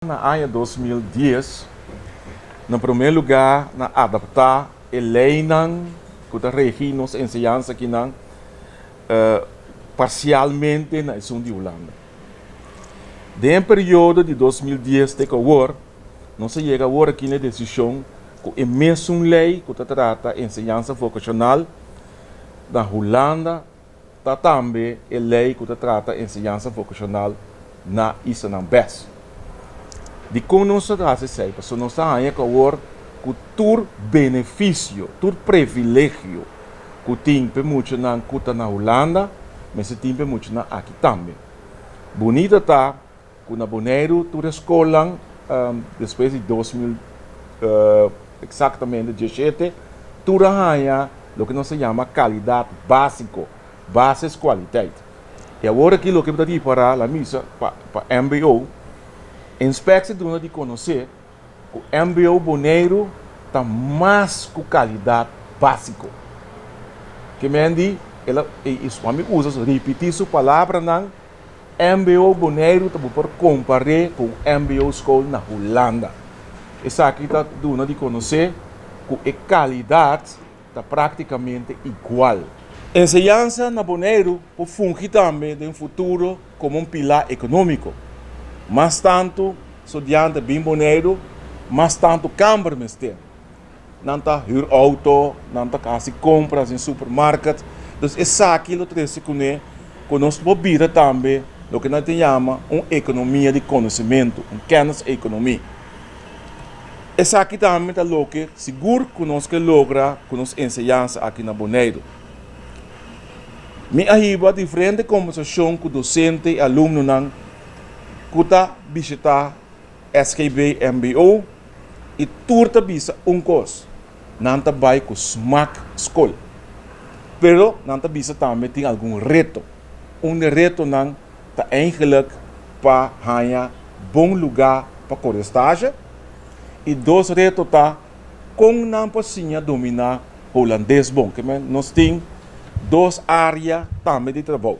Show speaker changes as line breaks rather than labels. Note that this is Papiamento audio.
Na aña 2010, na promé lugá nan a adaptá e leinan ku ta regi nos enseñansa akinan parsialmente na esun di Hulanda. Den e periodo di 2010 te ku awor, nos a yega awor aki na e desishon ku e mesun lei ku ta trata enseñansa vokashonal na Hulanda ta tambe e lei ku ta trata enseñansa vokashonal na islanan bes. Dikon nos ta hasi esei? Pasobra nos ta haña ku awor ku tur benefisio, tur privilegio ku tin pa e muchanan ku ta na Hulanda, mester tin pa e muchanan aki tambe. Bunita ta ku na Boneiru tur e skolnan despues di 2000 eksaktamente 17 tur a haña loke nos ta yama kalidat básiko, basiskwaliteit. I awor aki loke mi ta ripará la misa pa pa mbo, inspeksie duna di konosé ku mbo Boneiru ta mas ku kalidat básiko. Ke men di el a i mi usa ripití su palabranan. Mbo Boneiru ta bo por kompar'é ku un mbo skol na Hulanda. Esaki ta duna di konosé ku e kalidat ta práktikamente igual. Enseñansa na Boneiru por fungi tambe den futuro komo un pilá ekonómiko. Mas tantu studiante bin Boneiru, mas tantu kamber mester. Nan ta hür outo, nan ta hasi kompras den supermarket. Dus esaki lo trese kuné ku nos por bira tambe loke nan ta yama un ekonomia di konosementu, un kenniseconomie. Esaki tambe ta loke sigur ku nos ke logra ku nos enseñansa aki na Boneiru. Mi a hiba diferente kombersashon ku dosente i alumnonan ku ta bishitá SGB mbo i tur ta bisa un kos, nan ta bai ku smak skol. Pero nan ta bisa tambe tin algun reto. Un di e retonan ta eigenlijk pa haña bon lugá pa kore stage i dos reto ta kon nan por siña dominá Holandes bon. Nos tin dos área tambe di trabou.